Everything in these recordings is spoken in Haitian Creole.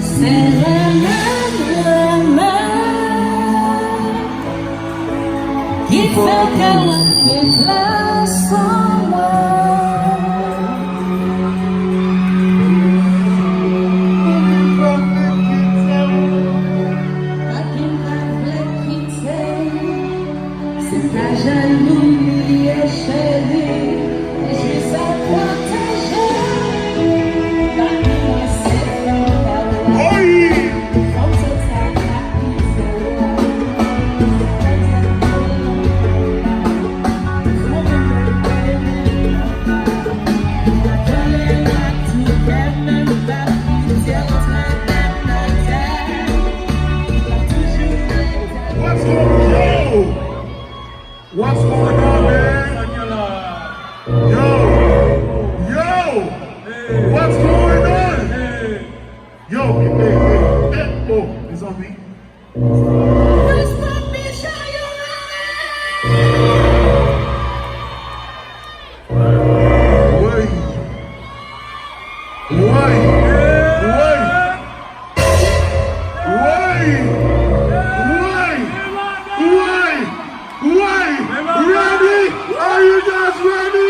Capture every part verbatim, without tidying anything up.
Se renmen, renmen ki fè ke w ap fè plas pou mwen. Akin pa vle kite. Se pa jalou li ye, cheri, li jis ap pwoteje. Papi mwen se fanm pa w la. Fanm sòt sa pa izo. What's going on, yo? What's going on, man? Yo, yo, what's going on? Yo, hey, hey, hey, oh, mezanmi. Woy. Woy. Woy. Woy. Woy. Woy. Woy. Ready? Are you guys ready?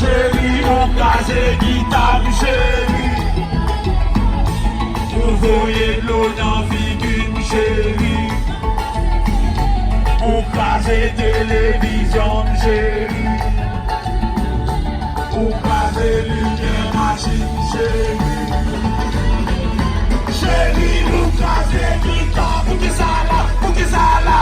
Cheri, ou kraze gita m, cheri. Ou voye dlo nan figi m, cheri. Ou kraze Kraze televizyon m cheri. Ou kraze limyè machin cheri. Cheri, ou kraze gitan. Poukisa la? Poukisa la?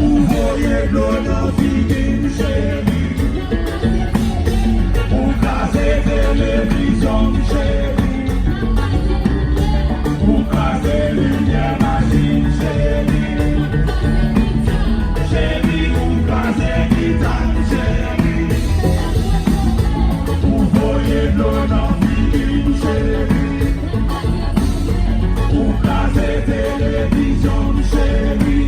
Ou voye dlo nan figi m, cheri. Ou kraze televizyon m, cheri. Ou kraze limyè machin, cheri. Cheri, ou kraze gita m, cheri. Ou voye dlo nan figi m, cheri. Ou kraze televizyon m, cheri.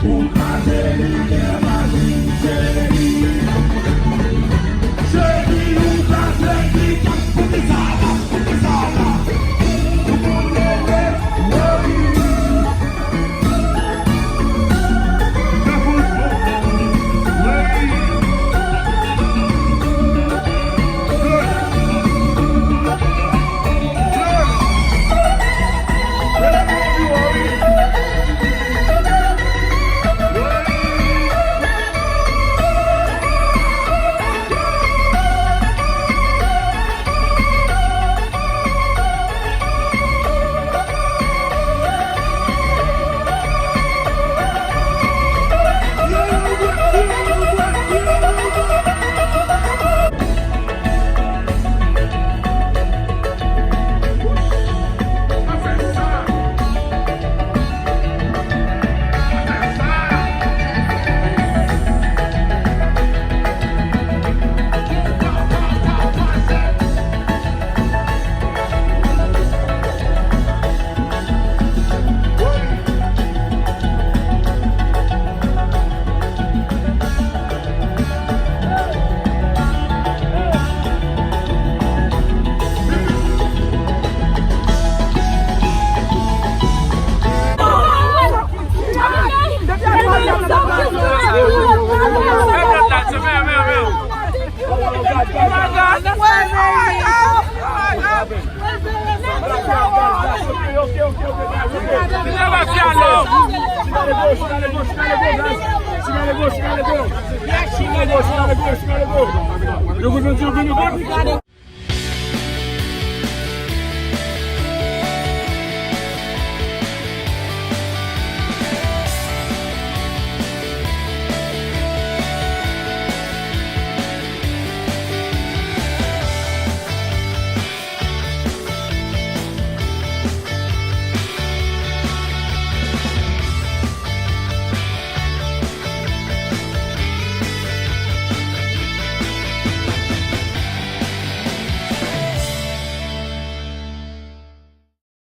Ou kraze limyè machin, cheri. Cheri, ou kraze gita m. Poukisa la? Poukisa la? Ou konn leve, woy.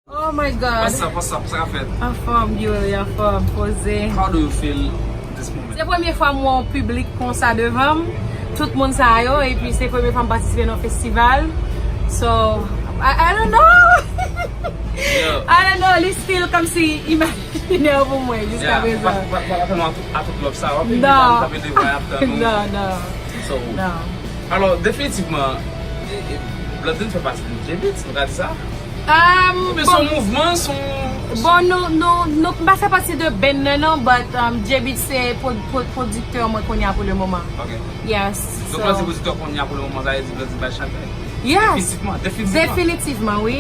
Oh my God. What's up, what's up? Sa k ap fèt? Anfòm, Beauty, anfòm, poze. How do you feel this moment? Se premye fwa m wè yon piblik konsa devan m. Tout moun sa yo, epi se premye fwa m patisipe nan yon festival. So, I, I don't know. Yeah. I don't know, li still kòmsi imajinè pou mwen jiska prezan. Yeah, ou pa, ou pa, ou pa tèlman a tout, a tout lòb sa, w ap vin devan, w ap vin devan, y ap tann ou. Non, non. So, non. Alò, definitivman, e, e, Blondedy fè pati de J-Beatz, nou ka di sa? Um, oubyen se yon mouvman, se yon... Bon, nou, nou, nou pa fè pati de band nan, non, but, um, J-Beatz se pwo-, pwo-, pwodiktè mwen kounye a pou le moman. Ok. Yes. Donk, so, lè w di pwodiktè kounye a pou le moman, sa vle di Blondedy bay chante? Yes. Definitivman, definitivman. Definitivman, wi.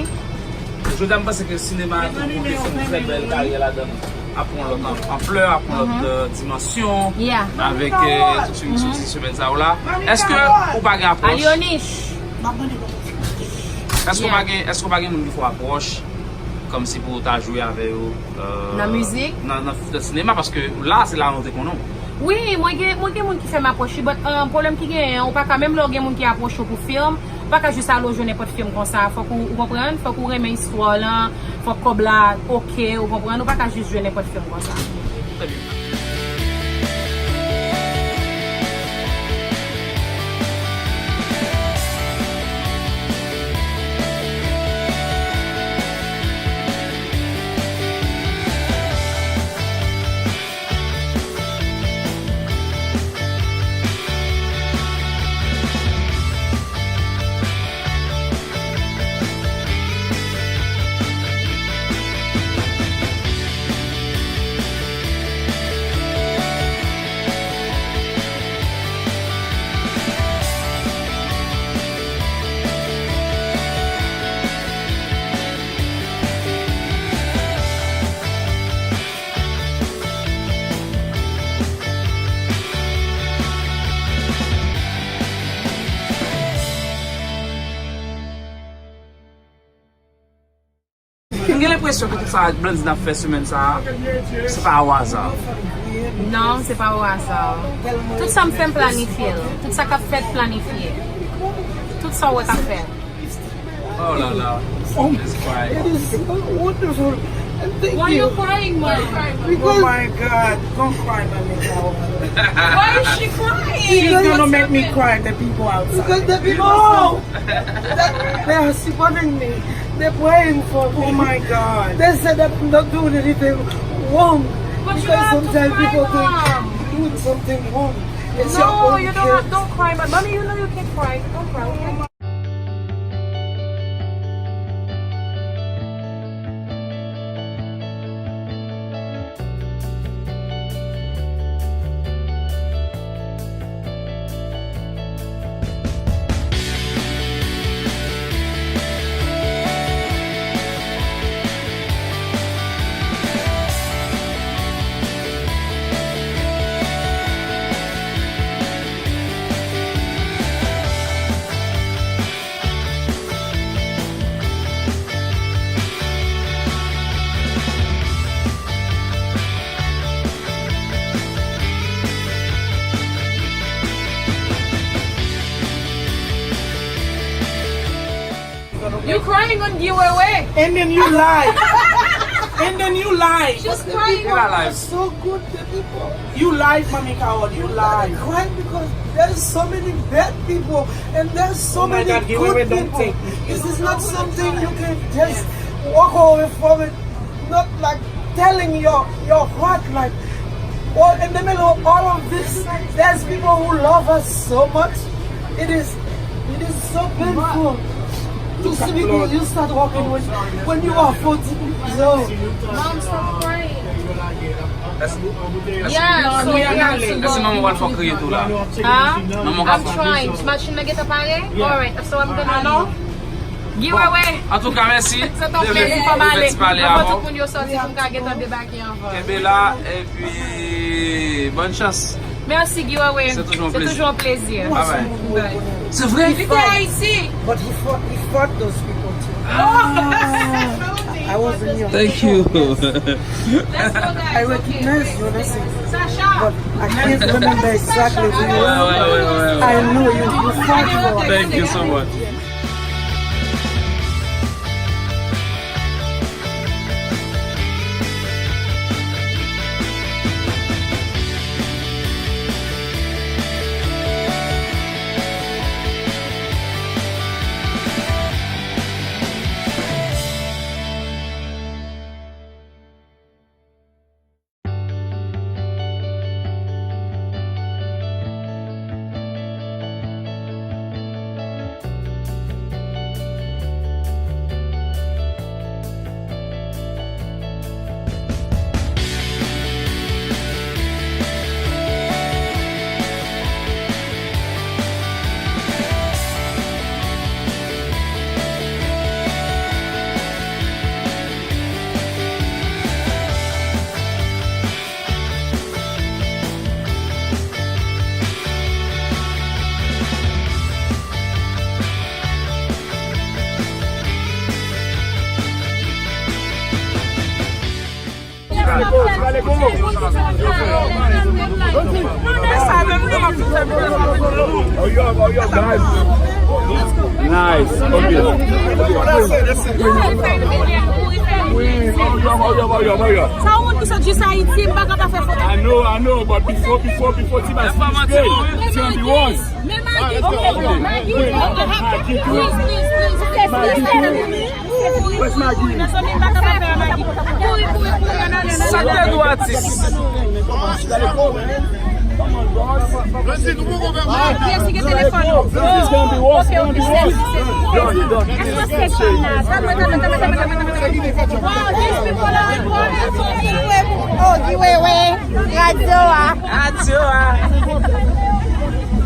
Jodi a, m panse ke sinema tou kote fè yon trè bèl karyè ladan l. Ap pran yon lòt an-, anplè, ap pran yon lòt, euh, dimansyon, yeah, avèk, euh, tout fim ki soti semèn sa yo la. Èske ou pa gen apwòch? Alyonich. Èske ou pa gen, èske ou pa gen moun ki fè w apwòch kòmsi pou w ta jwe avè yo, euh, nan mizik? Nan, nan, nan sinema, paske la, se la nou te konnen w. Wi, mwen gen, mwen gen moun ki fè m apwòch wi, but, um, pwoblèm ki genyen an, ou pa ka, menm lè w gen moun ki apwoche w pou film, ou pa ka jis ale w jwe nenpòt film konsa. Fòk ou, ou konprann, fòk ou renmen istwa w lan, fòk kòb la oke, ou konprann, ou pa ka jis jwe nenpòt film konsa. M gen lenpresyon ke tout sa Blandine ap fè semèn sa a, se pa o aza. Non, se pa o aza. Tout sa m fè, m planifye l. Tout sa k ap fèt, planifye. Tout sa w wè k ap fèt. Oh la la. Just cry. It is so wonderful. And thank Why you you. Crying, ma? Oh Because my God. Don't cry, Mami Carol. Why is she crying? She's Because gonna make me cry. The people outside. Because the people No! That they are supporting me. They're praying for me. Oh my God. They said that I'm not doing anything wrong. But you Because don't have to sometimes cry, people Mom. Think you're doing something wrong. It's your No, own you don't have, kids. Don't cry, Mom. Mommy, you know you can cry. Don't cry, okay? You crying on Giveaway. And then you lie. And then you lie. She's crying. People are so good, the people. You lie, Mommy Carol, you lie. I cry because there's so many bad people and there's so Oh my many God, give good away, don't people. Take me. This is not something you can just walk away from it. Not like telling your your heart like all in the middle of all of this, there's people who love us so much. It is it is so painful to see people you start walking with when you are forty years old. Mom, stop crying. Èske Yeah, so we have to Èske go. Manman w al fè kriye tou la? Huh? Manman w I'm ap trying. Machin nan gentan pare? Alright, so I'm gonna Giveaway. Antouka, mèsi. Se te yon plezi pou m ale. Anvan tout moun yo sòti pou m ka gentan debake anvan. Kenbe la, epi bonne chance. Mèsi, Giveaway. Se toujou yon plezi. Se toujou yon plezi. Bye bye. Bye. Se vre? Li te Ayiti. But he fought, he fought those people too. Ah. I wasn't here. Thank you. Let's go, guys. I recognize you, listen. Sasha. But I can't remember exactly who you are. Ouais, ouais, ouais, ouais, ouais. I know you. You fought for us. Thank you so much. Nice. Okay. Sa yon moun ki sot jis Ayiti, m pa ka pa fè foto. I know, I know, but before, before, before T-Bas finish play, it's gonna be worse. Men Maggie, Maggie, Maggie, please, please, please, please, please. Where's Maggie? Mezanmi, m pa ka pa fè Maggie. Kouri, kouri, kouri, ann ale, ann ale. Sa k te dou atis? Yes, you get telephone. This is gonna be worse, it's gonna be worse. Wow, these people are recording. Oh, giveaway. Radyo a. Radyo a.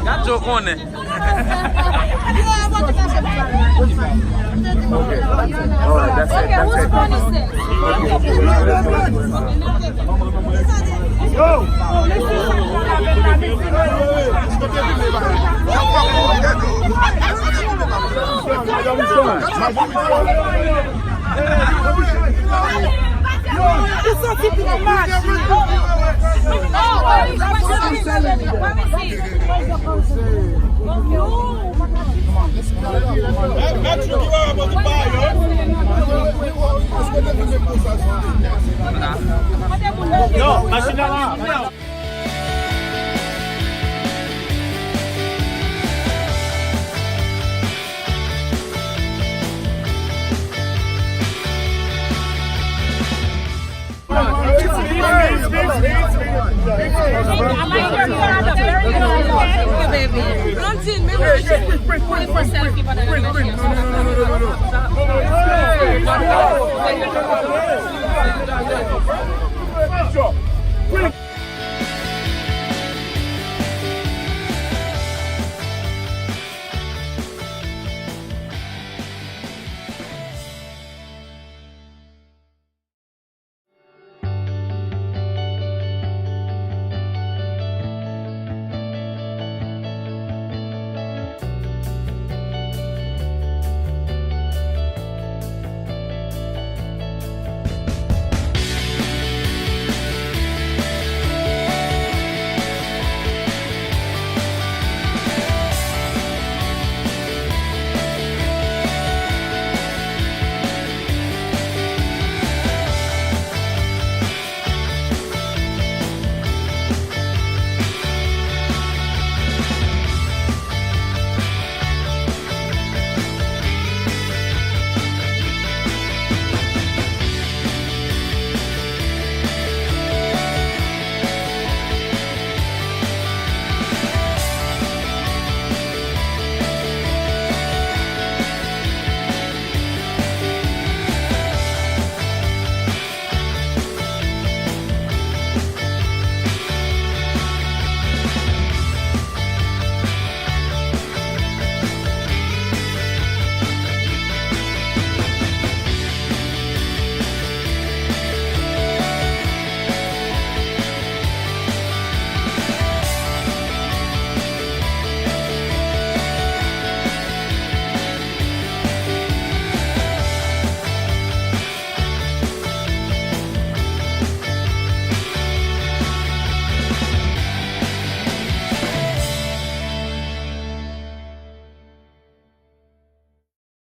Radyo konnen. Okay. All right, that's it. That's it. Yo! Ou santi tro mach. Yo, machin nan la.